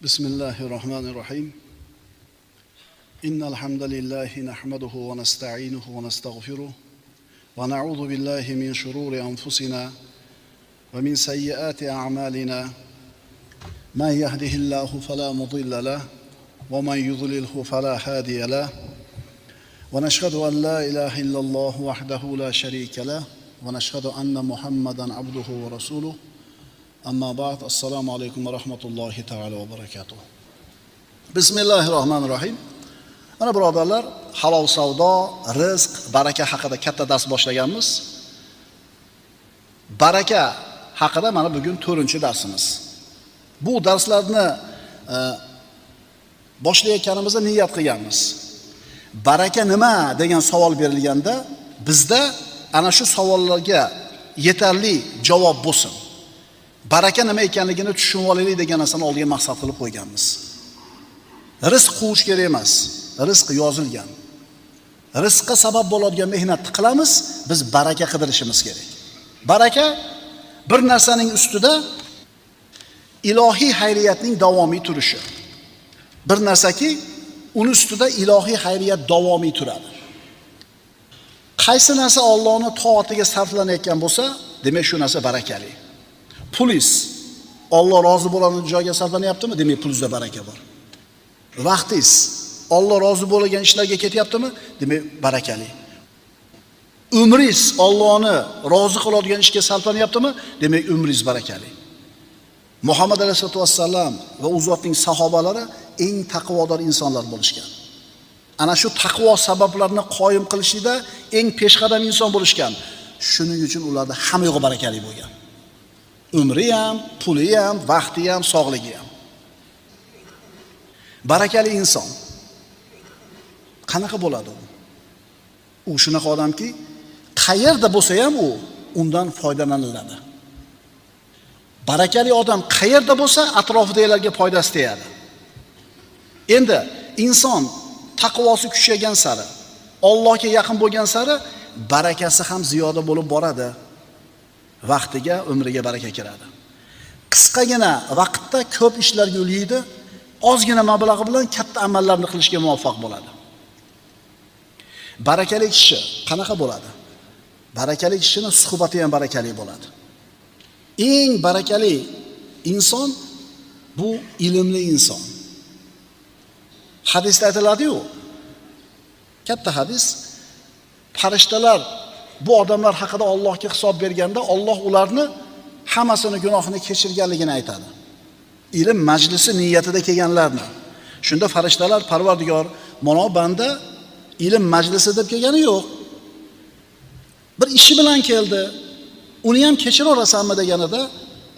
بسم الله الرحمن الرحيم. إن الحمد لله نحمده ونستعينه ونستغفره ونعوذ بالله من شرور أنفسنا ومن سيئات أعمالنا. من يهده الله فلا مضل له ومن يضلله فلا هادي له. ونشهد أن لا إله إلا الله وحده لا شريك له ونشهد أن محمدا عبده ورسوله. Amma ba'd. Assalomu alaykum va rahmatullohi ta'ala va barakatuh. Bismillahirrohmanirrohim. Mana birodarlar, halol savdo, rizq, baraka haqida katta dars boshlaganmiz. Baraka haqida mana bugun 4-darsimiz. Bu darslarni boshlayotganimizda niyat qilganmiz. Baraka nima degan savol berilganda bizda ana shu savollarga yetarli javob bo'lsin. Baraka nima ekanligini tushunib olaylik degan narsani oldiga maqsad qilib qo'yganmiz. Rizq quvish kerak emas, rizq yozilgan. Rizqqa sabab bo'ladigan mehnatni qilamiz, biz baraka qidirishimiz kerak. Baraka bir narsaning ustida ilohiy xayriyatning davomiy turishi. Bir narsaki, uni ustida ilohiy xayriyat davomiy turadi. Qaysi narsa Allohning toatiga sarflanayotgan bo'lsa, demak shu narsa barakali. Pulis Alloh rozi bo'lgan joyga sarflanyaptimi? Demak pulingizda baraka bor. Vaqtingiz Alloh rozi bo'lgan ishlarga ketyaptimi? Demak barakali. Umringiz Allohni rozi qiladigan ishga sarflanyaptimi? Demak umringiz barakali. Muhammad alayhisolatu vassalam va u zotning sahobalari eng taqvodor insonlar bo'lishgan. Ana shu taqvo sabablarini qoyim qilishida eng peshqadam inson bo'lishgan. Shuning uchun ularda hamma yo'g'i barakali bo'lgan. Umri ham, puli ham, vaqti ham, sog'ligi ham. Barakali inson qanaqa bo'ladi u? U shunaqa odamki, qayerda bo'lsa ham u undan foydalaniladi. Barakali odam qayerda bo'lsa atrofidagilarga foydasi tegadi. Endi inson taqvosi kuchaygan sari, Allohga yaqin bo'lgan sari barakasi ham ziyoda bo'lib boradi. Vaqtiga, umriga baraka kiradi. Qisqagina vaqtda ko'p ishlarga ulgiydi, ozgina mablag'i bilan katta amallarni qilishga muvaffaq bo'ladi. Barakali kishi qanaqa bo'ladi? Barakali kishining suhbati ham barakali bo'ladi. Eng barakali inson bu ilmli inson. Hadisda aytiladi-yu, katta hadis, farishtalar bu odamlar haqida Allohga hisob berganda Alloh ularni hammasini gunohini kechirganligini aytadi. Ilm majlisi niyatida kelganlarni. Shunda farishtalar Parvardigor, mana banda ilm majlisi deb kelgani yo'q. Bir ishi bilan keldi. Uni ham kechiraversanmi deganida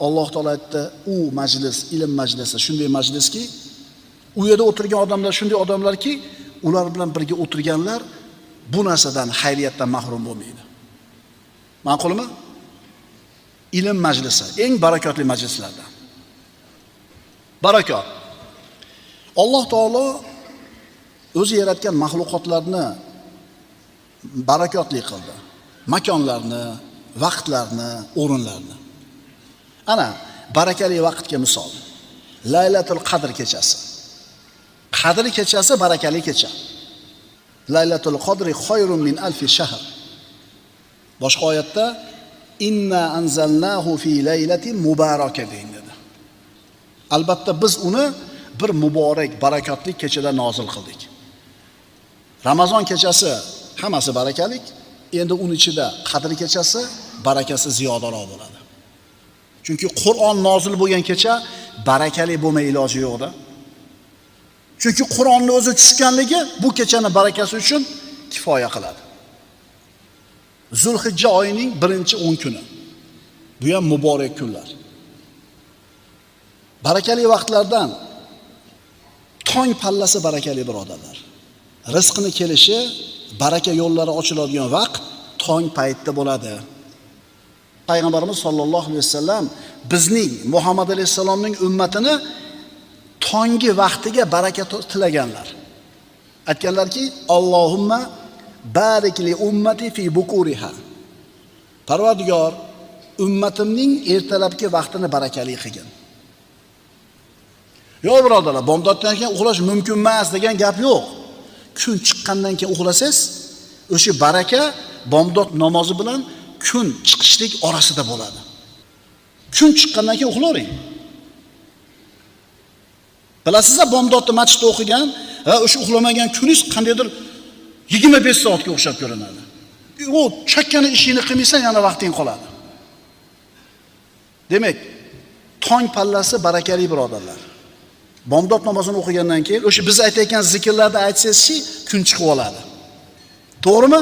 Alloh taolo aytdi, u majlis, ilm majlisi shunday majliski, u yerda o'tirgan odamlar shunday odamlarki, ular bilan birga o'tirganlar bu narsadan, xayriyatdan mahrum bo'lmaydi. Ma'qulmi? Ilm majlisi eng barakotli majlislardan. Barakot. Alloh taolo o'zi yaratgan mahluqotlarni barakotli qildi. Makonlarni, vaqtlarni, o'rinlarni. Ana barakali vaqtga misol. Laylatul Qadr kechasi. Qadr kechasi barakali kecha. Laylatul Qadri khayrun min alfi shahr. Boshqa oyatda inna anzalnahu fi laylatin mubaraka deyiladi. Albatta biz uni bir muborak, barakotli kechada nozil qildik. Ramazon kechasi hammasi barakalik, endi uni ichida Qadr kechasi barakasi ziyodaroq bo'ladi. Chunki Qur'on nozil bo'lgan kecha barakali bo'lmay iloji yo'q-da. Chunki Qur'onning o'zi tushganligi bu kechani barakasi uchun kifoya qiladi. Zulhijja oyining birinchi 10 kuni. Bu ham muborak kunlar. Barakali vaqtlardan tong pallasi barakali birodarlar. Rizqni kelishi, baraka yo'llari ochiladigan vaqt tong paytida bo'ladi. Payg'ambarimiz sollallohu alayhi vasallam bizning Muhammad alayhissalomning ummatini tongi vaqtiga baraka tilaganlar. Aytganlarki, Allohumma barik li ummati fi bukuriha. Parvardigor, ummatimning ertalabki vaqtini barakali qilgin. Yo'q birodarlar, bomdoddan keyin uxlash mumkin emas degan gap yo'q. Kun chiqqandan keyin uxlasangiz, o'sha baraka bomdod namozi bilan kun chiqishlik orasida bo'ladi. Kun chiqqandan keyin uxlavering. Bilasizlar, bomdodni masjidda o'qigan va o'sha uxlamagan kuningiz qandaydir 25 soatga o'xshab ko'rinadi. U chakkani ishingni qilmaysan, yana vaqting qoladi. Demak, tong pallasi barakali birodarlar. Bomdod namozini o'qigandan keyin o'sha biz aytayotgan zikrlarni aytsangiz, kun chiqib oladi. To'g'rimi?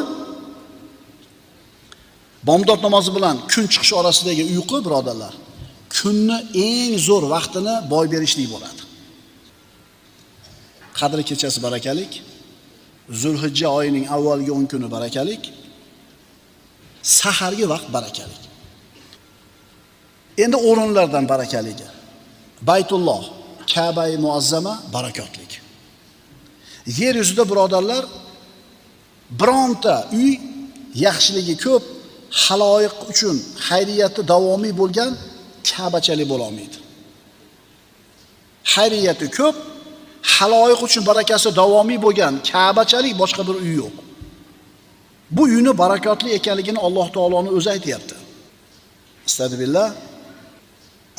Bomdod namozi bilan kun chiqishi orasidagi uyqu birodarlar, kunni eng zo'r vaqtini boy berishlik bo'ladi. Qadr kechasi barakalik, Zulhijja oyining avvalgi 10 kuni barakalik, sahargi vaqt barakalik. Endi o'rinlardan barakaligi. Baytulloh, Ka'bai muazzama barakotlik. Yer yuzida birodarlar bironta uy yaxshiligi ko'p, xaloyiq uchun xayriyati davomiy bo'lgan Ka'bachalik bo'la olmaydi. Xayriyati ko'p, xaloyiq uchun barakasi davomiy bo'lgan Ka'bachalik boshqa bir uy yo'q. Bu uyni barakotli ekanligini Alloh taoloning o'zi aytayapti. Astagfirullah.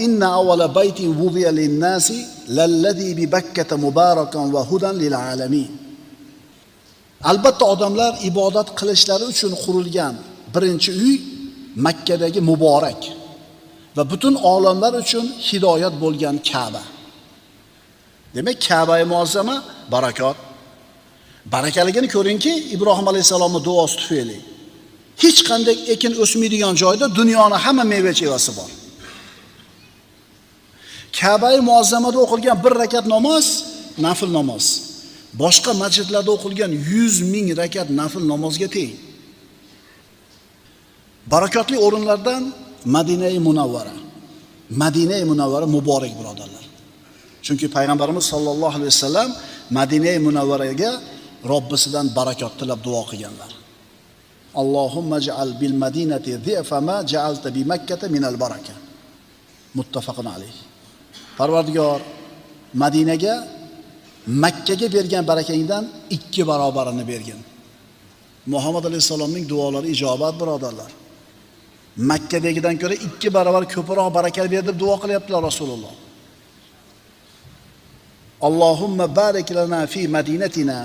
Inna awwala baytin wudiya lin-nasi lallazi bi Bakkata mubarakan va hudan lil alamin. Albatta odamlar ibodat qilishlari uchun qurilgan birinchi uy Makkadagi muborak va butun olamlar uchun hidoyat bo'lgan Ka'ba. Demak, Ka'ba-i muazzama barakot. Barakaligini ko'ringki, Ibrohim alayhisalomning duosi tufayli hech qanday ekin o'smaydigan joyda dunyoni hamma meva-chevasi bor. Ka'ba-i muazzamada o'qilgan bir rakat namoz nafl namoz. Boshqa masjidlarda o'qilgan 100 ming rakat nafl namozga teng. Barakotli o'rinlardan Madinai Munavvara. Madinai Munavvara muborak birodarlar. Chunki payg'ambarimiz sollallohu alayhi vasallam Madinai Munavvaraga Robbisidan barakot tilab duo qilganlar. Allohumma ja'al bil madinati dhi'fa ma ja'alta bi Makkata minal baraka. Muttafaqun alayh. Parvardigor, Madinaga Makkaga bergan barakangdan 2 barobarini bergin. Muhammad alayhisalomning duolari ijobat birodarlar. Makkadagidan ko'ra 2 barobar ko'proq baraka ber deb duo qilyaptilar Rasululloh. Allohumma barik lana fi madinatina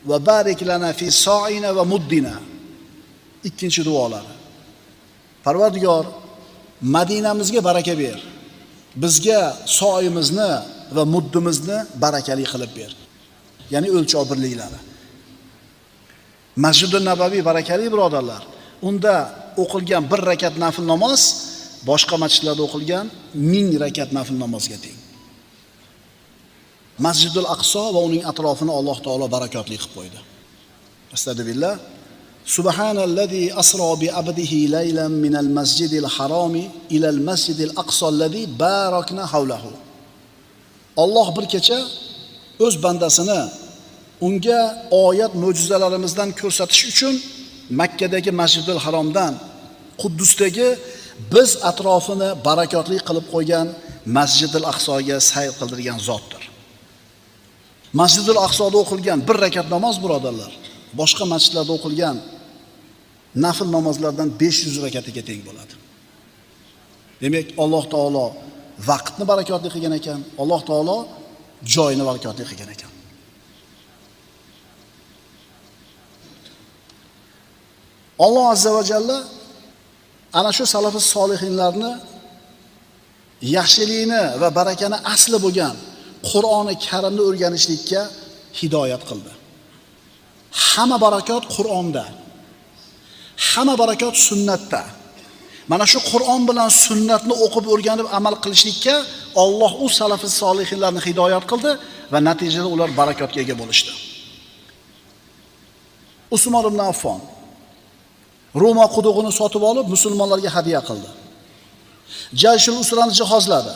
va barik lana fi sa'ina va muddina. Ikkinchi duolari. Parvardigor, Madinamizga baraka ber. Bizga soyimizni va muddimizni barakali qilib ber. Ya'ni o'lchov birliklari. Masjidun Nabaviy barakali birodarlar. Unda o'qilgan bir rakat nafl namoz boshqa masjidlarda o'qilgan 1000 rakat nafl namozga teng. Masjidul Aqso va uning atrofini Alloh taolo barakotli qilib qo'ydi. Astagfirullah. Subhanallazi asro bi abdihi laylan minal masjidil haromi ilal masjidil aqso allazi barakna havlahu. Alloh bir kecha o'z bandasini unga oyat mo'jizalarimizdan ko'rsatish uchun Makkadagi Masjidul Haromdan Quddusdagi biz atrofini barakotli qilib qo'ygan Masjidul Aqsoga sayr qildirgan zotdir. Masjidul Aqsoda o'qilgan bir rakat namoz birodarlar, boshqa masjidlarda o'qilgan nafl namozlardan 500 rakatiga teng bo'ladi. Demak, Alloh taolo vaqtni barakotli qilgan ekan, Alloh taolo joyini barakotli qilgan ekan. Alloh azza va jalla ana shu salafi solihinlarni yaxshilikni va barakani asli bo'lgan Qur'oni Karimni o'rganishlikka hidoyat qildi. Hamma barakot Qur'onda. Hamma barakot sunnatda. Mana shu Qur'on bilan sunnatni o'qib o'rganib amal qilishlikka Alloh u salafi solihinlarni hidoyat qildi va natijada ular barakotga ega bo'lishdi. Usmon ibn Affon Roma qudug'ini sotib olib musulmonlarga hadya qildi. Jayshul Usrani jihozladi.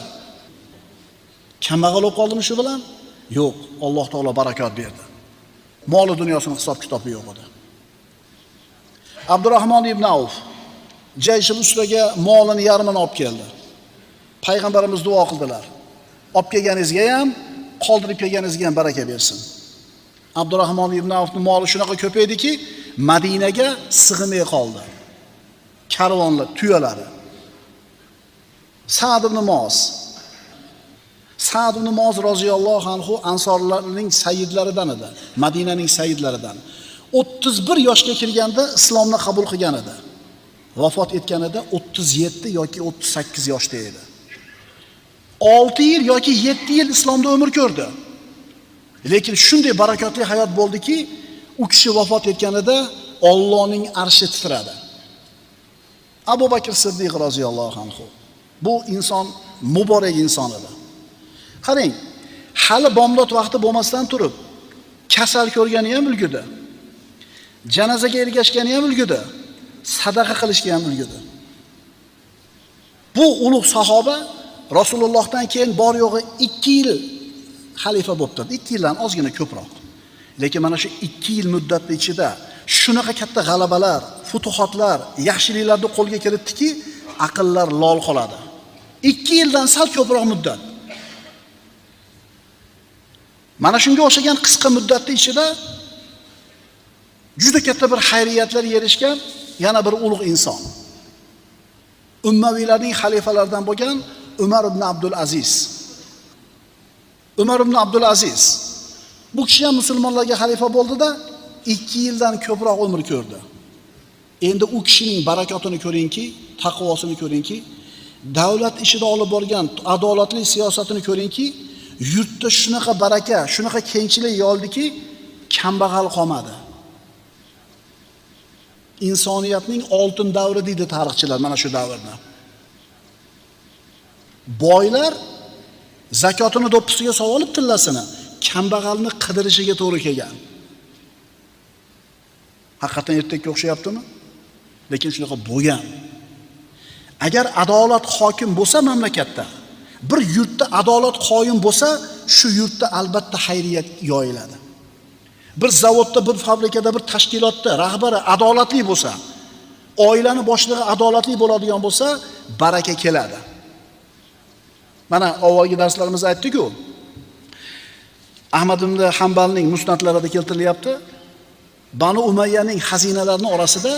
Kambag'al bo'lib qoldimi shu bilan? Yo'q, Alloh taolo barakot berdi. Moli dunyosini hisob kitobi yo'q edi. Abdurrahmon ibn Avf Jayshul Usraga molini yarmini olib keldi. Payg'ambarimiz duo qildilar. Olib kelganingizga ham, qoldirib kelganingizga ham baraka bersin. Abdurrahmon ibn Avfning moli shunaqa ko'paydiki, Madinaga sig'may qoldi. Karvonlar, tuyalari. Sa'd ibn Muoz. Sa'd ibn Muoz roziyallohu anhu ansorlarning sayyidlaridan edi. Madinaning sayyidlaridan. 31 yoshga kirganda islomni qabul qilgan edi. Vafot etganida 37 yoki 38 yoshda edi. 6 yil yoki 7 yil islomda umr ko'rdi. Lekin shunday barakotli hayot bo'ldiki, u kishi vafot etganida Allohning arshi titradi. Abu Bakr Siddiq roziyallohu anhu. Bu inson muborak inson edi. Qarang, hali bomdod vaqti bo'lmasdan turib, kasal ko'rgani ham ulgurdi. Janozaga ergashgani ham ulgurdi. Sadaqa qilishga ham ulgurdi. Bu ulug' sahoba Rasulullohdan keyin bor yo'g'i 2 yil xalifa bo'lib turdi. 2 yildan ozgina ko'proq. Lekin mana shu 2 yil muddatning ichida shunaqa katta g'alabalar, futuhotlar, yaxshiliklarni qo'lga kiritdiki, aqllar lol qoladi. 2 yildan sal ko'proq muddat. Mana shunga o'xshagan qisqa muddatning ichida juda katta bir xayriyatlar erishgan yana bir ulug' inson. Ummaviylarning xalifalaridan bo'lgan Umar ibn Abdul Aziz. Umar ibn Abdul Aziz. Bu kishi ham musulmonlarga xalifa bo'ldi-da, 2 yildan ko'proq umr ko'rdi. Endi u kishining barakotini ko'ringki, taqvosini ko'ringki, davlat ishida olib borgan adolatli siyosatini ko'ringki, yurtda shunaqa baraka, shunaqa kengchilik yoldiki, kambag'al qolmadi. Insoniyatning oltin davri deydi tarixchilar mana shu davrni. Boylar zakotini do'ppisiga solib tillasini kambag'alni qidirishiga to'g'ri kelgan. Haqiqatan ertakka o'xshayaptimi? Lekin shunaqa bo'lgan. Agar adolat hokim bo'lsa mamlakatda, bir yurtda adolat qoyim bo'lsa, shu yurtda albatta xayriyat yoyiladi. Bir zavodda, bir fabrikada, bir tashkilotda rahbari adolatli bo'lsa, oilani boshlig'i adolatli bo'ladigan bo'lsa, baraka keladi. Mana avvalgi darslarimizda aytdik-ku. Ahmad ibn Hanbalning musnatlarida keltirilyapti. Banu Umayyaning xazinalarining orasida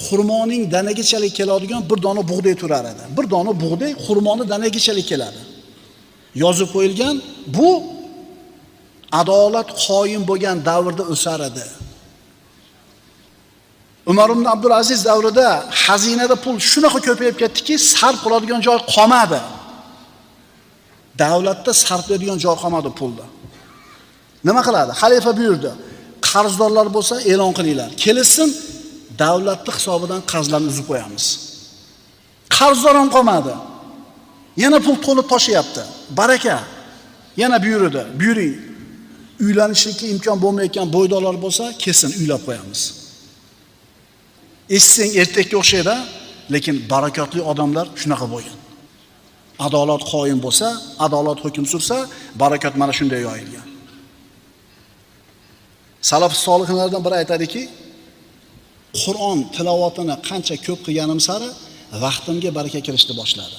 xurmoning danagichalik keladigan bir dona bug'doy turar edi. Bir dona bug'doy xurmoni danagichalik keladi. Yozib qo'yilgan, bu adolat qoyim bo'lgan davrda o'sar edi. Umar ibn Abdulaziz davrida xazinada pul shunaqa ko'payib ketdiki, sarf qiladigan joy qolmadi. Davlatda sarflaydigan joy qolmadi pulda. Nima qiladi? Xalifa buyurdi. Qarzdorlar bo'lsa e'lon qilinglar. Kelsin, davlatning hisobidan qarzlarni uzib qo'yamiz. Qarzdor ham qolmadi. Yana pul to'lib toshyapti. Baraka. Yana buyurdi. Buyuring. Uylanishlikka imkon bo'lmayotgan bo'ydoqlar bo'lsa, kesin uylab qo'yamiz. Eshitsang ertakka o'xshaydi, lekin barakotli odamlar shunaqa bo'lgan. Adolat qoyim bo'lsa, adolat hukm sursa, barakot mana shunday yoyilgan. Salaf solihlardan biri aytadiki, Qur'on tilovatini qancha ko'p qilganim sari vaqtimga baraka kirishni boshladi.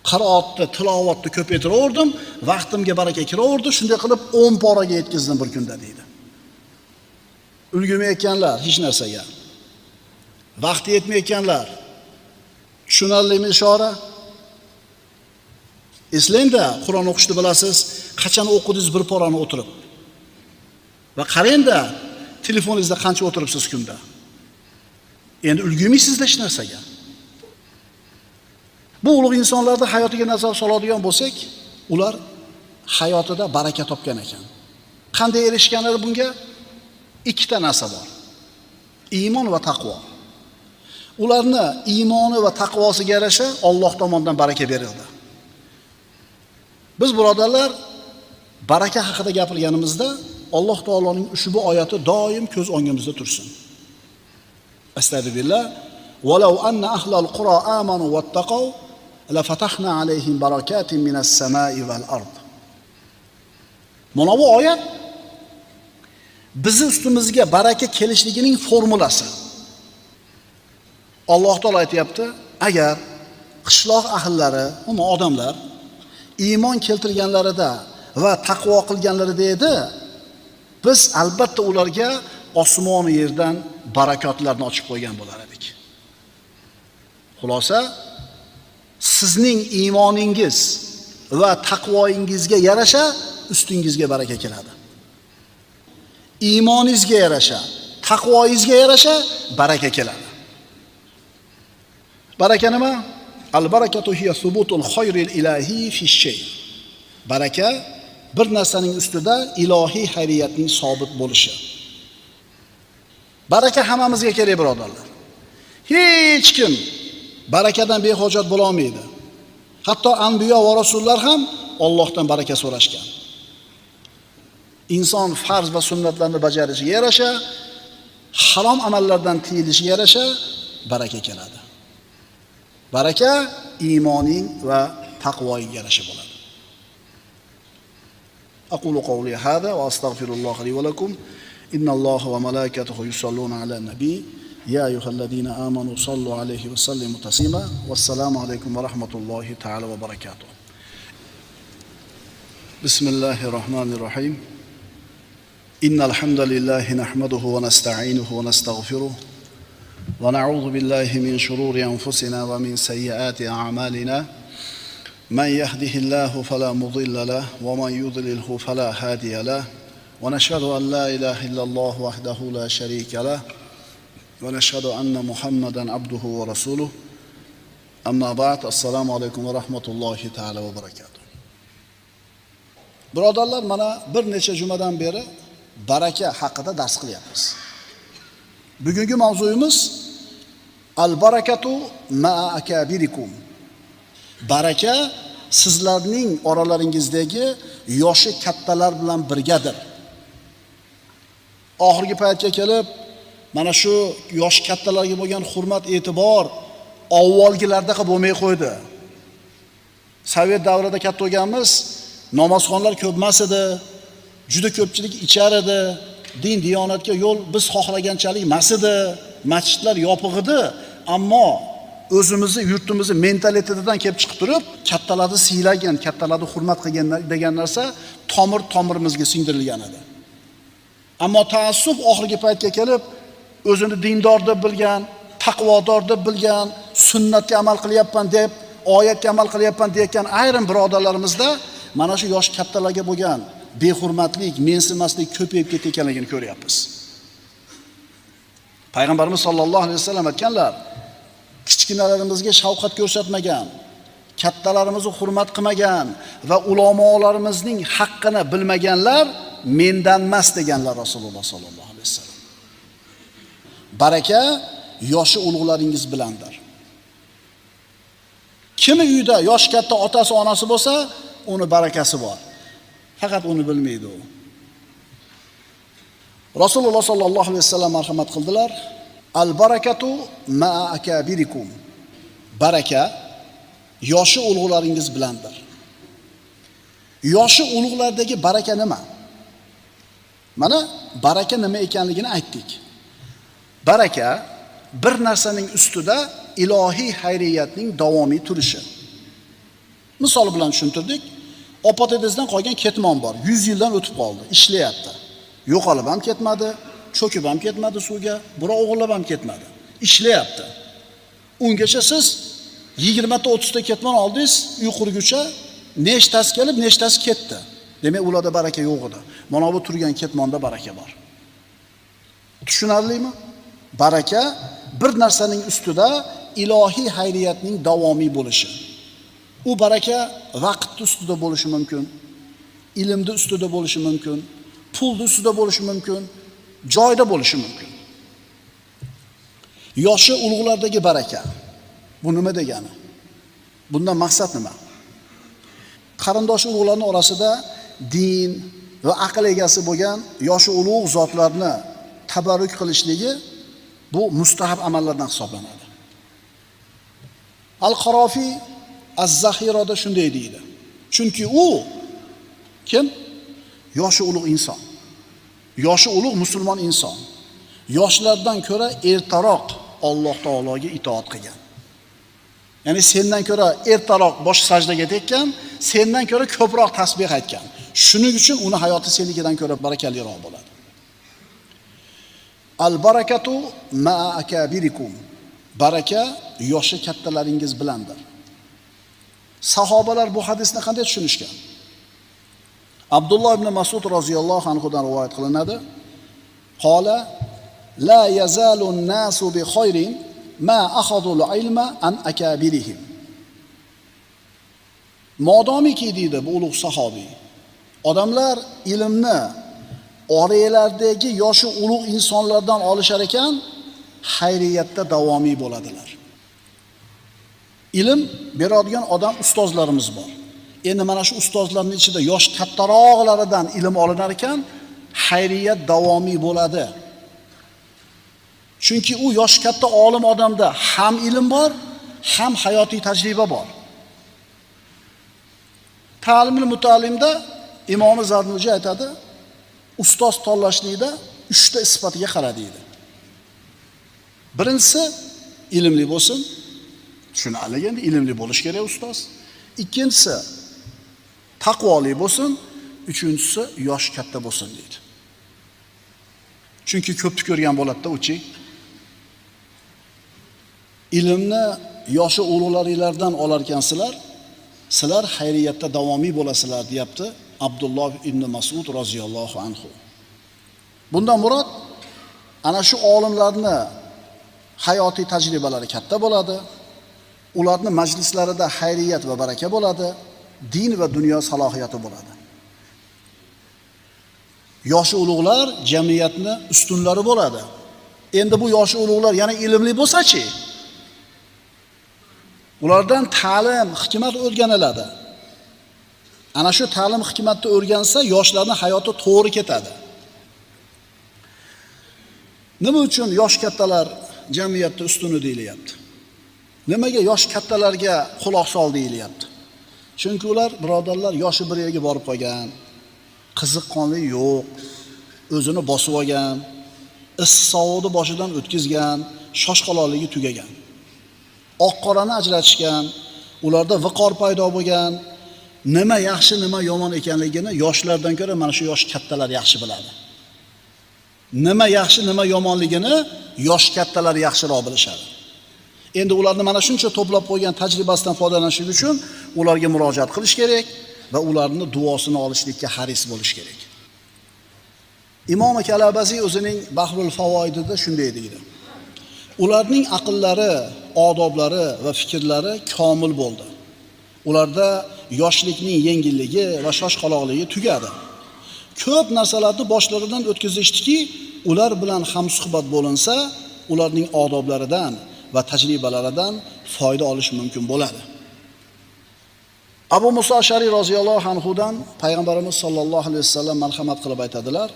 Qiroatni, tilovatni ko'paytiraverdim, vaqtimga baraka kiraverdi, shunday qilib 10 poraga yetkazdim bir kunda deydi. Ulgurmayotganlar hech narsaga. Vaqti yetmayotganlar. Tushunarlimi ishora? Eslangda, Qur'on o'qishni bilasiz, qachon o'qidingiz bir porani o'tirib? Va qarangda, telefoningizda qancha o'tiribsiz kunda? Endi ulgurmaysizda hech narsaga. Bu ulug' insonlarda hayotiga nazar soladigan bo'lsak, ular hayotida baraka topgan ekan. Qanday erishgan edi bunga? Ikkita narsa bor. Iymon va taqvo. Ularni iymoni va taqvosiga yarasha Alloh tomonidan baraka berildi. Biz birodarlar baraka haqida gapirganimizda Alloh taoloning ushbu oyati doim ko'z o'ngimizda tursin. Astagfirullah. Walau anna ahlal qura amanu wattaqaw la fatahna alayhim barakatin minas samai val ard. Mana bu oyat bizi ustimizga baraka kelishligining formulasi. Alloh taolo aytayapti, agar qishloq ahllari, umuman odamlar iymon keltirganlarida va taqvo qilganlarida edi, biz albatta ularga osmon yerdan barakotlarni ochib qo'ygan bo'lar edik. Xulosa, sizning iymoningiz va taqvoyingizga yarasha ustingizga baraka keladi. Iymoningizga yarasha, taqvoyingizga yarasha baraka keladi. Baraka nima? Al-barakatu hiya subutul khayril ilahi fi shay. Baraka bir narsaning ustida ilohiy xayriyatning sobit bo'lishi. Baraka hammamizga kerak, birodarlar. Hech kim barakadan behojat bo'la olmaydi. Hatto anbiyo va rasullar ham Allohdan baraka so'rashgan. Inson farz va sunnatlarni bajarishiga yarasha, harom amallardan tiyilishiga yarasha baraka keladi. Baraka iymoning va taqvoga yarasha bo'ladi. Aqulu qawli hada va astagfirulloh li va lakum. Innalloha va malaikatahu yusalluna ala nabiy. Ya ayyuhallazina amanu sallu alayhi va sallimu taslima. Vassalomu alaykum va rahmatullohi ta'ala va barakatuh. Bismillahir rohmanir rohim. Innal hamdalillahi nahmaduhu va nasta'inuhu va nastaghfiruh. Va na'udzu billahi min shururi anfusina va min sayyiati a'malina. Man yahdihillahu fala mudilla lahu va man yudlilhu fala hadiya lahu. Va nashhadu an la ilaha illalloh wahdahu la sharika lahu. Va nashhadu anna Muhammadan abduhu va rasuluh. Amma ba'd. Assalomu alaykum va rahmatullohi ta'ala va barakatuh. Birodarlar, mana bir necha jumadan beri baraka haqida dars qilyapmiz. Bugungi mavzuyimiz al-barakatu ma'a akabirikum. Baraka sizlarning oralaringizdagi yoshi kattalar bilan birgadir. Oxirgi paytga kelib mana shu yosh kattalarga bo'lgan hurmat, e'tibor avvalgilardaqa bo'lmay qo'ydi. Sovet davrida katta bo'lganmiz, namozxonlar ko'p emas edi, juda ko'pchilik ichar edi, din diyonatga yo'l biz xohlaganchalik emas edi, masjidlar yopiq edi, ammo o'zimizni yurtimizni mentalitetidan kelib chiqib turib, kattalarni siylagan, kattalarni hurmat qilgan degan narsa tomir tomirimizga singdirilgan edi. Ammo taassub oxirgi paytga kelib o'zini dindor deb bilgan, taqvodor deb bilgan, sunnatga amal qilyapman deb, oyatga amal qilyapman deyotgan ayrim birodarlarimizda mana shu yosh kattalarga bo'lgan behurmatlik, mensimaslik ko'payib ketayotganligini ko'ryapmiz. Payg'ambarimiz sollallohu alayhi vasallam aytganlar, kichkinalarimizga shafqat ko'rsatmagan, kattalarimizni hurmat qilmagan va ulamolarimizning haqqini bilmaganlar mendan emas deganlar Rasululloh sollallohu alayhi vasallam. Baraka yoshi ulug'laringiz bilandir. Kimi uyda yosh katta otasi, onasi bo'lsa, uni barakasi bor. Faqat uni bilmaydi u. Rasululloh sollallohu alayhi vasallam marhamat qildilar. Al-barakatu ma'a akabirikum. Baraka yoshi ulug'laringiz bilandir. Yoshi ulug'lardagi baraka nima? Mana baraka nima ekanligini aytdik. Baraka bir narsaning ustida ilohiy xayriyatning davomiy turishi. Misol bilan tushuntirdik. Opa-dedangizdan qolgan ketmon bor. 100 yildan o'tib qoldi, ishlayapti. Yo'qolib ham ketmadi, cho'kib ham ketmadi suvga, birov o'g'irlab ham ketmadi. Ishlayapti. Ungacha siz 20 ta 30 ta ketmon oldingiz, uy qurguncha nechtasi kelib, nechtasi ketdi. Demak, ularda baraka yo'q edi. Mana bu turgan ketmonda baraka bor. Tushunarlimi? Baraka bir narsaning ustida ilohiy xayriyatning davomiy bo'lishi. U baraka vaqt ustida bo'lishi mumkin, ilmni ustida bo'lishi mumkin, pulni ustida bo'lishi mumkin, joyda bo'lishi mumkin. Yoshi ulug'lardagi baraka. Bu nima degani? Bundan maqsad nima? Qarindosh ulug'larning orasida din va aql egasi bo'lgan yoshi ulug' zotlarni tabarruk qilishligi bu mustahab amallardan hisoblanadi. Al-Qarofiy Az-Zahiroda shunday deydi. Chunki u kim? Yoshi ulug' inson. Yoshi ulug' musulmon inson. Yoshlardan ko'ra ertaroq Alloh taologa itoat qilgan. Ya'ni sendan ko'ra ertaroq bosh sajdaga tekkan, sendan ko'ra ko'proq tasbih aytgan. Shuning uchun uni hayoti senikidan ko'ra barakaliroq bo'ladi. Al barakatu ma'a akabirikum. Baraka yoshi kattalaringiz bilandir. Sahobalar bu hadisni qanday tushunishgan? Abdulloh ibn Mas'ud roziyallohu anhu dan rivoyat qilinadi. Qola la yazalu an-nasu bi khayrin ma akhadul ilma an akabirihim. Modomiki deydi bu ulug' sahobiy, odamlar ilmni oralardagi yoshi ulug' insonlardan olishar ekan, xayriyatda davomiy bo'ladilar. Ilm beradigan odam ustozlarimiz bor. Endi mana shu ustozlarning ichida yosh kattaroqlaridan ilm olinar ekan, xayriyat davomiy bo'ladi. Chunki u yosh katta olim odamda ham ilm bor, ham hayotiy tajriba bor. Ta'limul muta'allimda Imom Zarnuji aytadi, ustoz tanlashlikda 3 ta sifatiga qara deydi. Birinchisi ilmli bo'lsin. Tushunarli, endi ilmli bo'lish kerak ustoz. Ikkinchisi taqvoli bo'lsin, uchinchisi yosh katta bo'lsin deydi. Chunki ko'pni ko'rgan bo'ladi-da uchi. Ilmni yoshi ulug'laringlardan olarkansizlar, sizlar xayriyatda davomiy bo'lasizlar, deyapti Abdulloh ibn Mas'ud roziyallohu anhu. Bundan murod ana shu olimlarni hayotiy tajribalari katta bo'ladi. Ularning majlislarida xayriyat va baraka bo'ladi, din va dunyo salohiyati bo'ladi. Yoshi ulug'lar jamiyatni ustunlari bo'ladi. Endi bu yoshi ulug'lar yana ilmli bo'lsa-chi? Ulardan ta'lim, hikmat o'rganiladi. Ana shu ta'lim hikmatni o'rgansa, yoshlarning hayoti to'g'ri ketadi. Nima uchun yosh kattalar jamiyatda ustuni deyilyapti? Nimaga yosh kattalarga quloq sol deyilyapti? Chunki ular, birodarlar, yoshi bir yerga borib qolgan, qiziqqonlik yo'q, o'zini bosib olgan, issiq sovuqni boshidan o'tkazgan, shoshqaloqligi tugagan. Oq qorani ajratishgan, ularda viqor paydo bo'lgan, nima yaxshi, nima yomon ekanligini yoshlardan ko'ra mana shu yosh kattalar yaxshi biladi. Nima yaxshi, nima yomonligini yosh kattalar yaxshiroq bilishadi. Endi ularni mana shuncha to'plab qo'ygan tajribasidan foydalanish uchun ularga murojaat qilish kerak va ularni duosini olishlikka haris bo'lish kerak. Imom Kalabaziy o'zining Bahrul Favoidida shunday deydi. Ularning aqllari, odoblari va fikrlari komil bo'ldi. Ularda yoshlikning yengilligi va shoshqaloqligi tugadi. Ko'p narsalarni boshlaridan o'tkazishdiki, ular bilan hamsuhbat bo'linsa, ularning odoblaridan va tajribalaridan foyda olish mumkin bo'ladi. Abu Musa Ashariy roziyallohu anhu dan payg'ambarimiz sollallohu alayhi vasallam marhamat qilib aytadilar: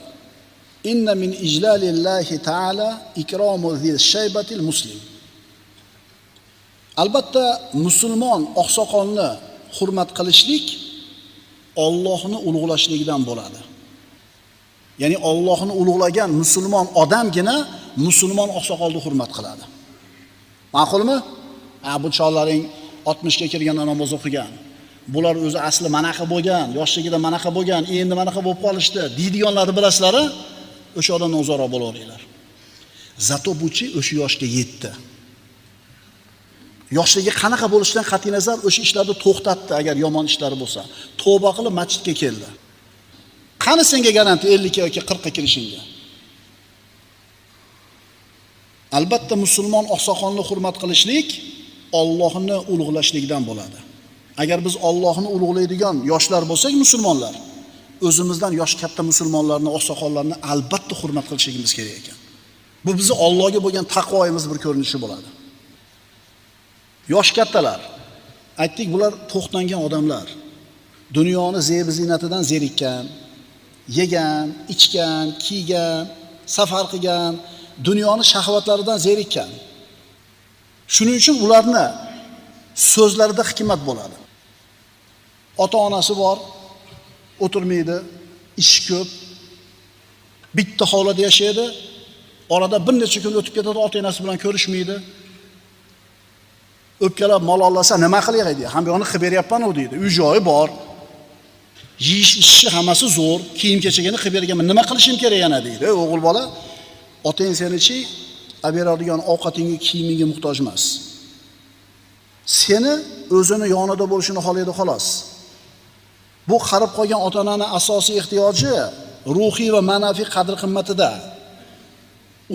Inna min ijlalillahi ta'ala ikromu zil shaybatil muslim. Albatta musulmon oqsoqolni hurmat qilishlik Allohni ulug'lashligidan bo'ladi. Ya'ni Allohni ulug'lagan musulmon odamgina musulmon oqsoqolni hurmat qiladi. Ma'qulmi? Bu chollaring 60 ga kirganda namoz o'qigan. Bular o'zi asli manaqa bo'lgan, yoshligida manaqa bo'lgan, endi manaqa bo'lib qolishdi deydiganlarni bilasizlar, o'sha odamdan uzoqroq bo'laveringlar. Zato buchi o'sha yoshga yetdi. Yoshligi qanaqa bo'lishidan qat'iy nazar o'sha ishlarni to'xtatdi, agar yomon ishlari bo'lsa. Tavba qilib masjidga keldi. Qani senga garantiya 50 ga yoki 40 ga kirishingga? Albatta musulmon oqsoqolni hurmat qilishlik Allohni ulug'lashlikdan bo'ladi. Agar biz Allohni ulug'laydigan yoshlar bo'lsak, musulmonlar, o'zimizdan yosh katta musulmonlarni, oqsoqollarni albatta hurmat qilishimiz kerak ekan. Bu bizni Allohga bo'lgan taqvoimiz bir ko'rinishi bo'ladi. Yosh kattalar, aytdik, bular to'xtangan odamlar. Dunyoni zebi ziynatidan zerikkan, yegan, ichgan, kiygan, safar qilgan, dunyoni shahvatlaridan zerikkan. Shuning uchun ularni so'zlarida hikmat bo'ladi. Ota-onasi bor, o'tirmaydi, ish ko'p, bitta hovlida yashaydi, orada bir necha kun o'tib ketadi, ota-onasi bilan ko'rishmaydi. O'pkalab malollasa nima qilay deydi. Ham yoni qilib beryapman u deydi. Uy joyi bor. Yeyish ichishi hammasi zo'r, kiyim-kechagini qilib berganman. Nima qilishim kerak yana deydi. Ey o'g'il bola, otang seni-chi olib beradigan ovqatingga, kiyimingga muhtoj emas. Seni o'zini yonida bo'lishini xohlaydi xolos. Bu qarib qolgan ota-onani asosiy ehtiyoji ruhiy va ma'naviy qadr-qimmatida.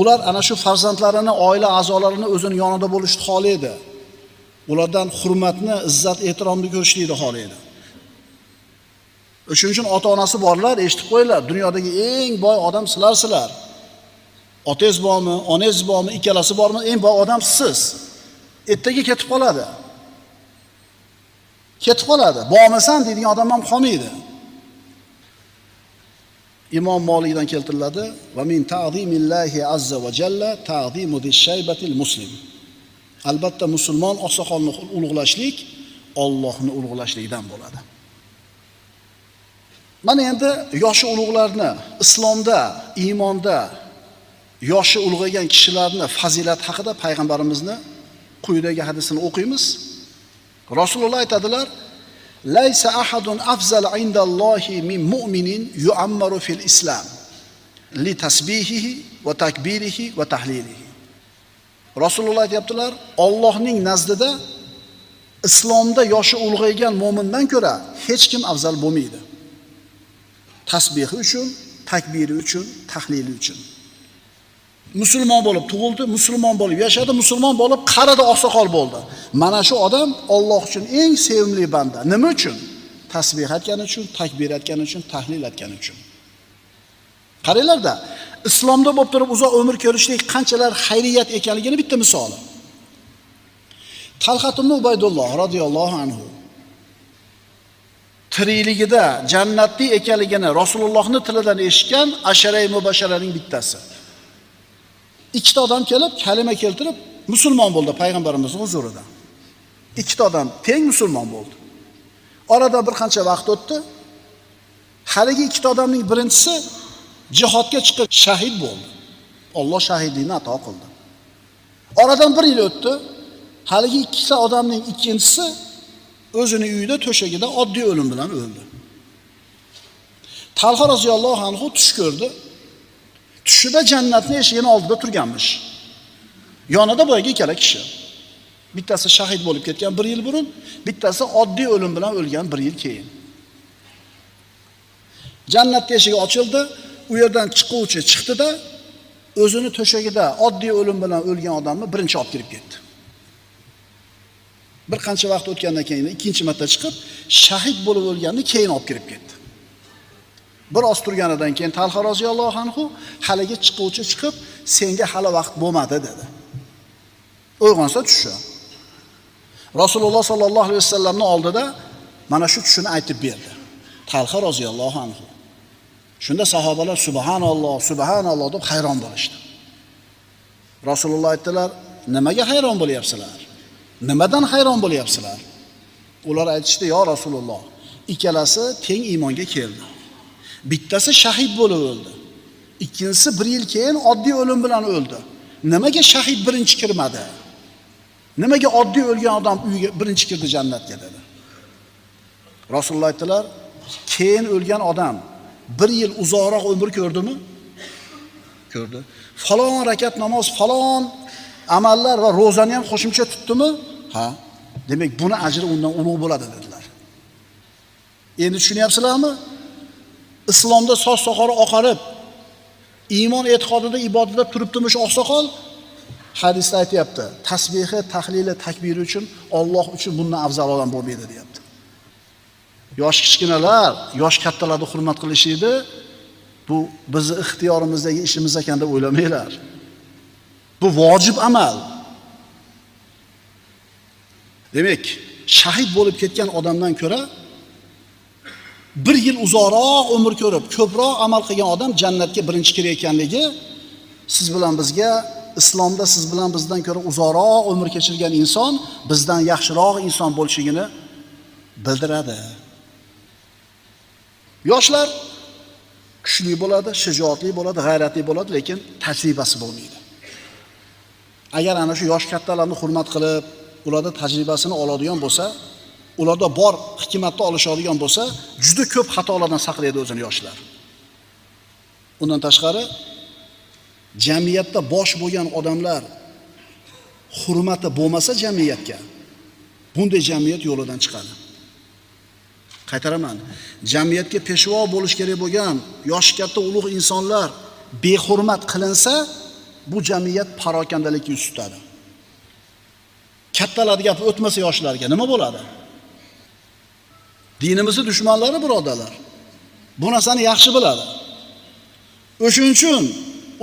Ular ana shu farzandlarini, oila a'zolarini o'zini yonida bo'lishni xohlaydi. Ulardan hurmatni, izzat, ehtiromni ko'rishlikni xohlaydi. Shuning uchun ota-onasi borlar, eshitib qo'yinglar, dunyodagi eng boy odam sizlarsizlar. Otangiz bormi, onangiz bormi, ikkalasi bormi, eng boy odam siz. Ertaga ketib qoladi. Ketib qoladi. Bormasan deydigan odam ham qolmaydi. Imom Malikdan keltiriladi: "Va min ta'zimillahi azza va jalla ta'zimu dishaybatil muslim." Albatta musulmon oqsoqolni ulug'lashlik Allohni ulug'lashlikdan bo'ladi. Mana endi yoshi ulug'larni islomda, iymonda yoshi ulg'aygan kishilarni fazilati haqida payg'ambarimizni quyidagi hadisini o'qiymiz. Rasululloh aytadilar: "Laysa ahadun afzal indallohi min mu'minin yu'ammaru fil islam li tasbihihi va takbirihi va tahlilihi." Rasululloh aytibdilar, Allohning nazdida islomda yoshi ulg'aygan mo'mindan ko'ra hech kim afzal bo'lmaydi. Tasbihi uchun, takbiri uchun, tahlili uchun. Musulmon bo'lib tug'ildi, musulmon bo'lib yashadi, musulmon bo'lib qarida oqsoqol bo'ldi. Mana shu odam Alloh uchun eng sevimli banda. Nima uchun? Tasbih aytgani uchun, takbir aytgani uchun, tahlil aytgani uchun. Qaranglarda, islomda bo'lib turib uzoq umr ko'rishlik qanchalar xayriyat ekanligini bitta misoli. Talhat ibn Ubaydulloh radhiyallohu anhu tirikligida jannatli ekanligini Rasulullohning tilidan eshitgan asharay mubasharaning bittasi. Ikkita odam kelib kalima keltirib musulmon bo'ldi payg'ambarimizning huzurida. Ikkita odam teng musulmon bo'ldi. Orada bir qancha vaqt o'tdi. Haligi ikkita odamning birinchisi jihodga chiqib shahid bo'ldi. Alloh shahidlikni ato qildi. Oradan bir yil o'tdi. Haligi ikkita odamning ikkinchisi o'zini uyida to'shagida oddiy o'lim bilan o'ldi. Talha roziyallohu anhu tush ko'rdi. Tushida jannatning eshigini oldida turganmish. Yonida boyagi ikkala kishi. Bittasi shahid bo'lib ketgan bir yil burun, bittasi oddiy o'lim bilan o'lgan bir yil keyin. Jannat eshigi ochildi, u yerdan chiquvchi chiqdi-da, o'zini to'shagida oddiy o'lim bilan o'lgan odamni birinchi olib kirib ketdi. Bir qancha vaqt o'tgandan keyin ikkinchi marta chiqib, shahid bo'lib o'lganni keyin olib kirib ketdi. Bir oz turganidan keyin Talha roziyallohu anhu haligi chiquvchi chiqib, senga hali vaqt bo'lmadi dedi. Uyg'onsa tushi. Rasululloh sallallohu alayhi vasallamning oldida mana shu tushini aytib berdi. Talha roziyallohu anhu. Shunda sahobalar subhanalloh, subhanalloh deb hayron bo'lishdi. Rasululloh aytdilar, nimaga hayron bo'lyapsizlar? Nimadan hayron bo'lyapsizlar? Ular aytishdi, yo Rasululloh, ikkalasi teng iymonga keldi. Bittasi shahid bo'lib o'ldi. Ikkinchisi bir yil keyin oddiy o'lim bilan o'ldi. Nimaga shahid birinchi kirmadi? Nimaga oddiy o'lgan odam uyga birinchi kirdi jannatga dedi. Rasululloh aytdilar, keyin o'lgan odam bir yil uzoqroq umr ko'rdimi? Ko'rdi. Falon rakat namoz, falon amallar va ro'zani ham qo'shimcha tutdimi? Ha. Demak, buni ajri undan ulug' bo'ladi dedilar. Endi tushunyapsizlarmi? Islomda soch soqoli oqarib, iymon e'tiqodida ibodatda turibdimi shu oqsoqol? Hadisda aytayapti, tasbihi, tahlili, takbiri uchun Alloh uchun bundan afzal odam bo'lmaydi deyapti. Yosh kichkinalar, yosh kattalarni hurmat qilishidi, bu bizni ixtiyorimizdagi ishimiz ekan deb o'ylamanglar. Bu vojib amal. Demak, shahid bo'lib ketgan odamdan ko'ra bir yil uzoqroq umr ko'rib, ko'proq amal qilgan odam jannatga birinchi kirayotganligi siz bilan bizga islomda siz bilan bizdan ko'ra uzoqroq umr kechirgan inson bizdan yaxshiroq inson bo'lishligini bildiradi. Yoshlar kuchli bo'ladi, shijoatli bo'ladi, g'ayratli bo'ladi, lekin tajribasi bo'lmaydi. Agar ana shu yosh kattalarni hurmat qilib, ularda tajribasini oladigan bo'lsa, ularda bor hikmatni olishadigan bo'lsa, juda ko'p xatolardan saqlaydi o'zini yoshlar. Undan tashqari jamiyatda bosh bo'lgan odamlar hurmati bo'lmasa jamiyatga, bunday jamiyat yo'lidan chiqadi. Qaytaraman. Jamiyatga peshvo bo'lish kerak bo'lgan yoshi katta ulug' insonlar behurmat qilinsa, bu jamiyat parokandalikka yuz tutadi. Kattalar gapi o'tmasa yoshlarga nima bo'ladi? Dinimizni dushmanlari birodarlar bu narsani yaxshi biladi. O'shuning uchun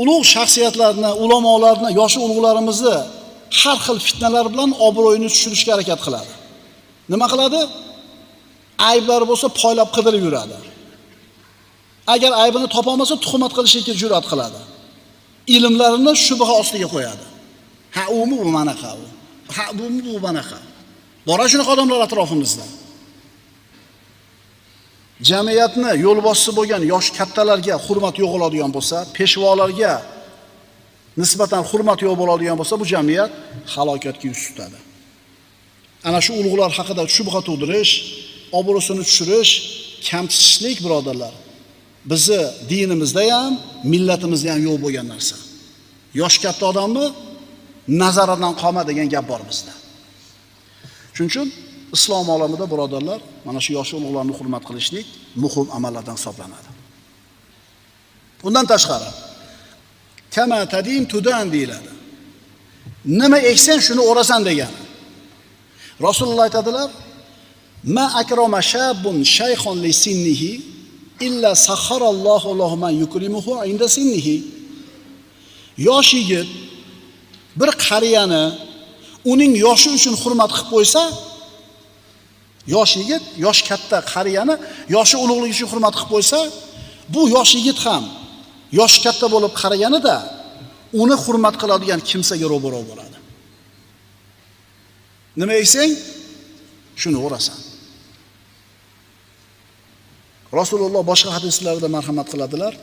ulug' shaxsiyatlarni, ulamolarni, yoshi ulug'larimizni har xil fitnalar bilan obro'yini tushirishga harakat qiladi. Nima qiladi? Ayblari bo'lsa poylab qidirib yuradi. Agar aybini topa olmasa tuhmat qilishga jur'at qiladi. Ilmlarini shubha ostiga qo'yadi. Ha, umi bu manaqa u. Ha, bumi bu manaqa. Bor shunaqa odamlar atrofimizda. Jamiyatni yo'lboshchisi bo'lgan yosh kattalarga hurmat yo'qoladigan bo'lsa, peshvolarga nisbatan hurmat yo'q bo'ladigan bo'lsa, bu jamiyat halokatga yuz tutadi. Ana shu ulug'lar haqida shubha tug'dirish, obro'sini tushirish, kamsitishlik birodarlar, bizi dinimizda ham, millatimizda ham yo'q bo'lgan narsa. Yosh katta odamni nazaridan qolma degan gap bor bizda. Shuning uchun islom olamida birodarlar, mana shu yosh ulug'larni hurmat qilishlik muhim amallardan hisoblanadi. Undan tashqari, kama tadin tudan deyiladi. Nima eksang shuni o'rasan degani. Rasululloh aytadilar: "Ma akrama shabun shaykhon li sinnihi illa sahharallohu lahu man yukrimuhu inda sinnihi." Yosh yigit bir qariyani uning yoshi uchun hurmat qilib qo'ysa, yosh yigit, yosh katta qariyani yoshi ulug'ligi uchun hurmat qilib qo'ysa, bu yosh yigit ham yosh katta bo'lib qaraganida uni hurmat qiladigan kimsaga ro'baro bo'ladi. Nima eksang, shuni o'rasan. Rasululloh boshqa hadislarda marhamat qiladilar.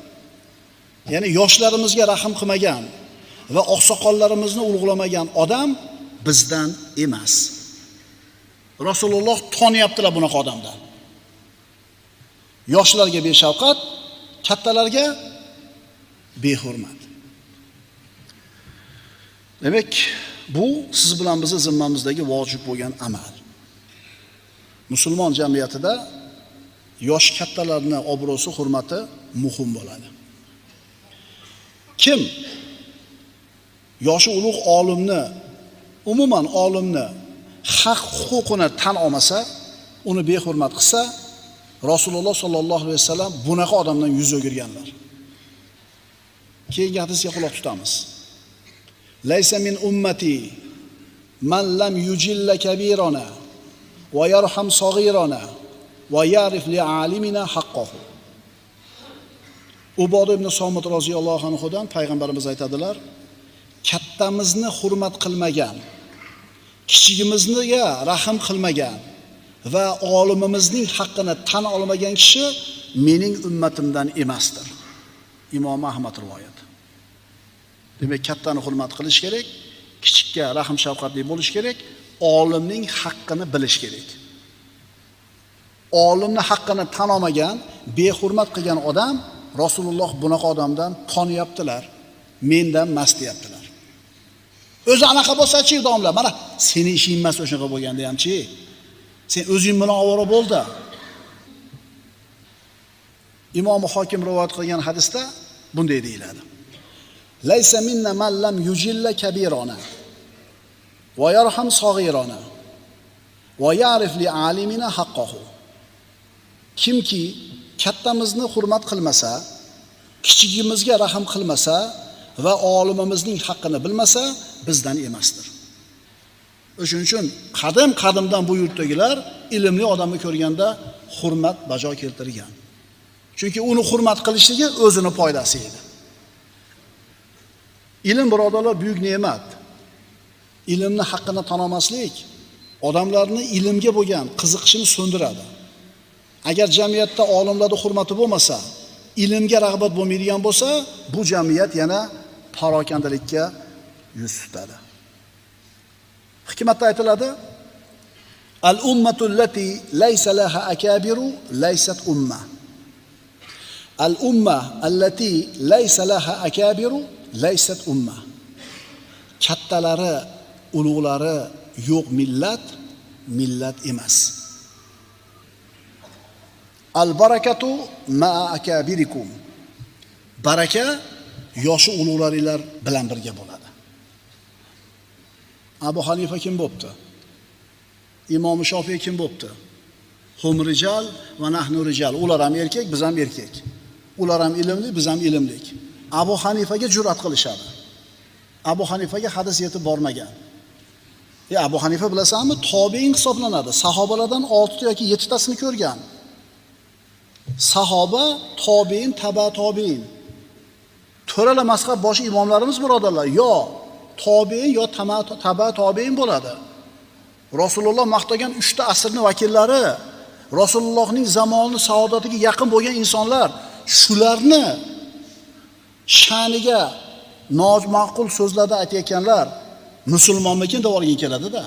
Ya'ni yoshlarimizga rahm qilmagan va oqsoqollarimizni ulug'lamagan odam bizdan emas. Rasululloh tonyaptilar bunaqa odamdan. Yoshlarga beshafqat, kattalarga behurmat. Demak, bu siz bilan bizni zimmamizdagi vojib bo'lgan amal. Musulmon jamiyatida yosh kattalarni obro'si, hurmati muhim bo'ladi. Kim yoshi ulug' olimni, umuman olimni haq huquqini tan olmasa, uni behurmat qilsa, Rasululloh sollallohu alayhi vasallam bunaqa odamdan yuz o'girganlar. Keyingi hadisga quloq tutamiz. Laysa min ummati man lam yujilla kabirana va yarham saghirana va ya'rif li'alimina haqqahu. Uboda ibn Somit roziyallohu anhudan payg'ambarimiz aytadilar: kattamizni hurmat qilmagan, kichigimizga rahm qilmagan va olimimizning haqqini tan olmagan kishi mening ummatimdan emasdir. Imom Ahmad rivoyati. Demak, kattani hurmat qilish kerak, kichikka rahm shafqatli bo'lish kerak, olimning haqqini bilish kerak. Olimning haqqini tan olmagan, behurmat qilgan odam Rasululloh bunaqa odamdan tonyaptilar, mendan emas deyaptilar. O'zi anaqa bo'lsa-chi, domla, mana seni ishing emas o'shaqa bo'lganda hamchi. Sen o'zing bilan ovora bo'ldi. Imom Hokim rivoyat qilgan hadisda bunday deyiladi: Laysa minna man lam yujilla kabirona va yarham saghirona va ya'rif li'alimina haqqahu. Kimki kattamizni hurmat qilmasa, kichigimizga rahm qilmasa va olimimizning haqqini bilmasa, bizdan emasdir. O'shuning uchun qadim-qadimdan bu yurtdagilar ilmli odamni ko'rganda hurmat bajo keltirgan. Chunki uni hurmat qilishligi o'zini foydasi edi. Ilm birodarlar buyuk ne'mat. Ilmni haqqini tan olmaslik odamlarni ilmga bo'lgan qiziqishini so'ndiradi. Agar jamiyatda olimlarning hurmati bo'lmasa, ilmga rag'bat bo'lmaydigan bo'lsa, bu jamiyat yana parokandalikka yuz tutadi. Hikmatda aytiladi: Al-ummatu allati laysa laha akabiru laysat umma. Al-umma allati laysa laha akabiru laysat umma. Kattalari, ulug'lari yo'q millat, millat emas. Al-barakatu ma'a akabirikum. Baraka yoshi ulug'laringlar bilan birga bo'ladi. Abu Hanifa kim bo'pti? Imom Shofiy kim bo'pti? Hum rijal va nahnu rijal. Ular ham erkak, biz ham erkak. Ular ham ilmli, biz ham ilmlik. Abu Hanifaga jur'at qilishadi. Abu Hanifaga hadis yetib bormagan. Abu Hanifa bilasanmi, tobiin hisoblanadi. Sahobalardan 6 ta yoki 7 tasini ko'rgan. Sahoba, tobiin, taba tobiin. To'rala mazhab boshi imomlarimiz birodarlar, yo tobiin yo taba tobiin bo'ladi. Rasululloh maqtagan 3 ta asrning vakillari, Rasulullohning zamoni saodatiga yaqin bo'lgan insonlar, shularni sha'niga noma'qul so'zlarda aytayotganlar musulmonmikin deb olgin keladi-da.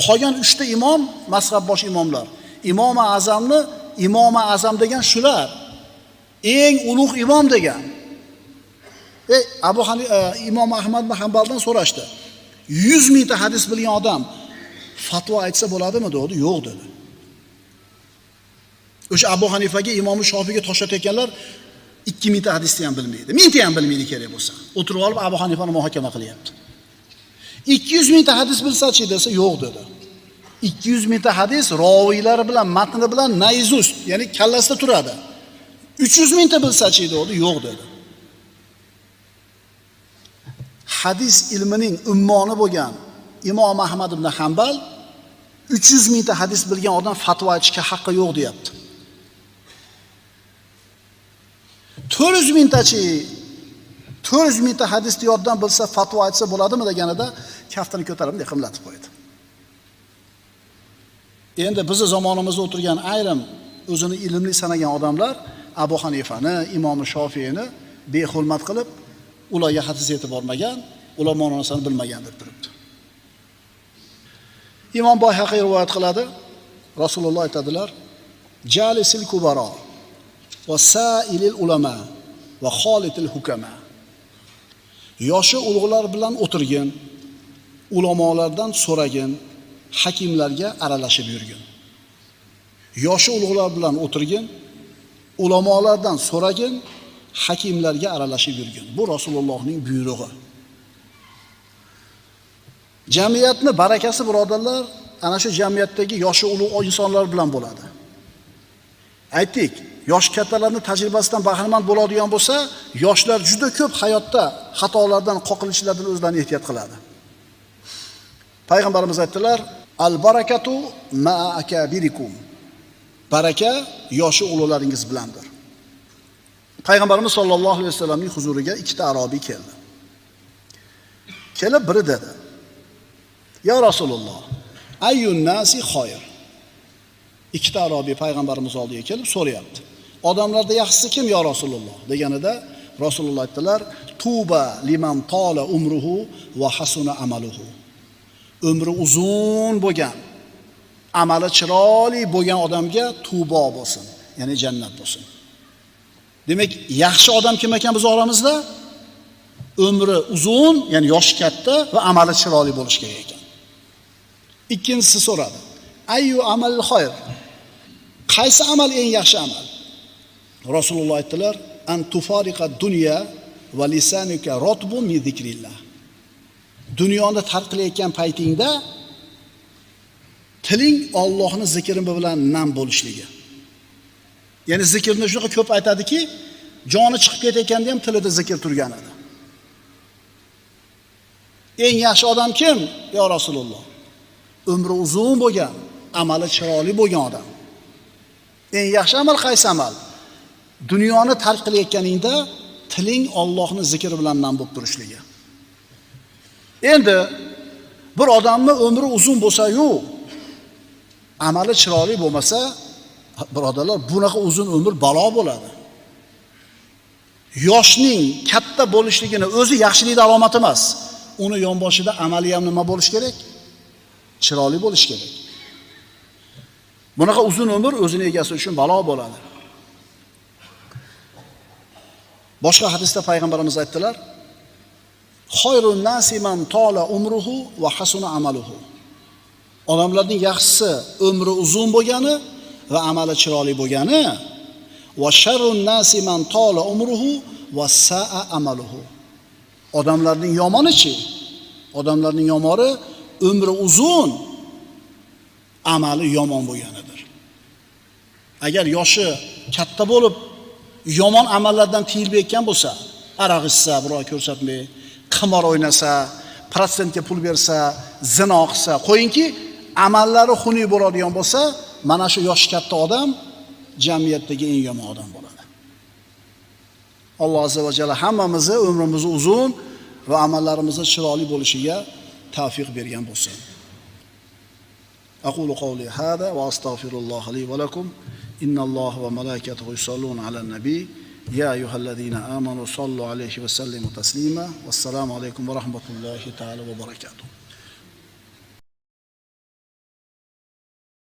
Qolgan 3 ta imom mazhab bosh imomlar. Imom Azamni Imom Azam degan shular. Eng ulug' imom degan. Abu Hanifa, Imom Ahmad ibn Hanbaldan so'rashdi. 100 mingta hadis bilgan odam fatvo aytsa bo'ladimi dedi? Yo'q dedi. O'sha Abu Hanifaga, Imom Shofiyga toshlatayotganlar 2 mingta hadisni ham bilmaydi. Mingta ham bilmaydi kerak bo'lsa. O'tirib olib Abu Hanifani muhokama qilyapti. 200 mingta hadis bilsa-chi desa, yo'q dedi. 200 mingta hadis roviylari bilan, matni bilan naizust, ya'ni kallasida turadi. 300 mingta bilsa-chi dedi, yo'q dedi. Hadis ilmining ummoni bo'lgan Imom Ahmad ibn Hanbal 300 mingta hadis bilgan odam fatvo aytishga haqqi yo'q deyapti. 400 mingtachi 400 mingta hadisni yoddan bilsa fatvo aytsa bo'ladimi deganida kaftini ko'tarib bunday qimlatib qo'ydi. Endi bizni zamonimizda o'tirgan ayrim o'zini ilmli sanagan odamlar Abu Hanifani, Imom Shofiyni behurmat qilib, ularga hadis yetib bormagan, ular ma'nosini bilmagan deb turibdi. Imom Boyhaqiy rivoyat qiladi, Rasululloh aytadilar: "Jalisil kubaro va sa'ilil ulama va xolitil hukama." Yoshi ulug'lar bilan o'tirgin, ulamolardan so'ragin, hakimlarga aralashib yurgin. Yoshi ulug'lar bilan o'tirgin, ulamolardan so'ragin, hakimlarga aralashib yurgin. Bu Rasulullohning buyrug'i. Jamiyatni barakasi birodarlar, ana shu jamiyatdagi yoshi ulug' insonlar bilan bo'ladi. Aytdik, yosh kattalarning tajribasidan bahramand bo'ladigan bo'lsa, yoshlar juda ko'p hayotda xatolardan, qoqilishlardan o'zlarini ehtiyot qiladi. Payg'ambarimiz aytdilar: "Al-barakatu ma'a akabirikum." Baraka yoshi ulug'laringiz bilandir. Payg'ambarimiz sollallohu alayhi vasallamning huzuriga ikkita arobiy keldi. Kelib biri dedi: "Ya Rasululloh, ayyun nasi xoyr?" Ikkita arobiy payg'ambarimiz oldiga kelib so'rayapti. Odamlarda yaxshisi kim ya Rasululloh deganida Rasululloh aytdilar: "Tuba liman tola umruhu va hasuna amaluhu." Umri uzun bo'lgan, amali chiroyli bo'lgan odamga tubo bo'lsin, ya'ni jannat bo'lsin. Demak, yaxshi odam kim ekan biz oramizda? Umri uzun, ya'ni yoshi katta va amali chiroyli bo'lish kerak ekan. Ikkinchisi so'radi: "Ayyu amal xoyr?" Qaysi amal eng yaxshi amal? Rasululloh aytdilar: "An tufariqa dunya va lisanuka ratbun min zikrillah." Dunyoni tark qilayotgan paytingda tiling Allohning zikri bilan nam bo'lishligi. Ya'ni zikrni shunaqa ko'p aytadiki, joni chiqib ketayotganda ham tilida zikr turgan edi. Eng yaxshi odam kim? Ya Rasululloh. Umri uzun bo'lgan, amali chiroyli bo'lgan odam. Eng yaxshi amal qaysi amal? Dunyoni tark qilayotganingda tiling Allohning zikri bilan nam bo'lib turishligi. Endi bir odamning umri uzun bo'lsa-yu, amali chiroyli bo'lmasa, birodarlar, bunaqa uzun umr balo bo'ladi. Yoshning katta bo'lishligini o'zi yaxshilikning alomati emas. uni yonboshida amali ham nima bo'lish kerak? Chiroyli bo'lish kerak. Bunaqa uzun umr o'zini egasi uchun balo bo'ladi. Boshqa hadisda payg'ambarimiz aytdilar: Xoyrun nasi man tola umruhu va hasuna amaluhu. Odamlarning yaxshisi umri uzun bo'lgani va amali chiroyli bo'lgani, va sharrun nasi man tola umruhu va sa'a amaluhu. Odamlarning yomonichi, odamlarning yomoni umri uzun, amali yomon bo'lganidir. Agar yoshi katta bo'lib yomon amallardan tiyilib ketgan bo'lsa, aroq ichsa, birov ko'rsatmay, qimor o'ynasa, protsentga pul bersa, zino qilsa, qo'yingki, amallari xunuk bo'ladigan bo'lsa, mana shu yoshi katta odam jamiyatdagi eng yomon odam bo'ladi. Alloh azza va jalla hammamizni umrimizni uzun va amallarimizni chiroyli bo'lishiga tavfiq bergan bo'lsin. Aqulu qawli hada va astagfirulloh li va lakum. Innalloha va malaikatahu yusalluna alan nabiy. Ya ayyuhallazina amanu sallu alayhi va sallimu taslima. Vassalomu alaykum va rahmatullohi ta'ala va barakatuh.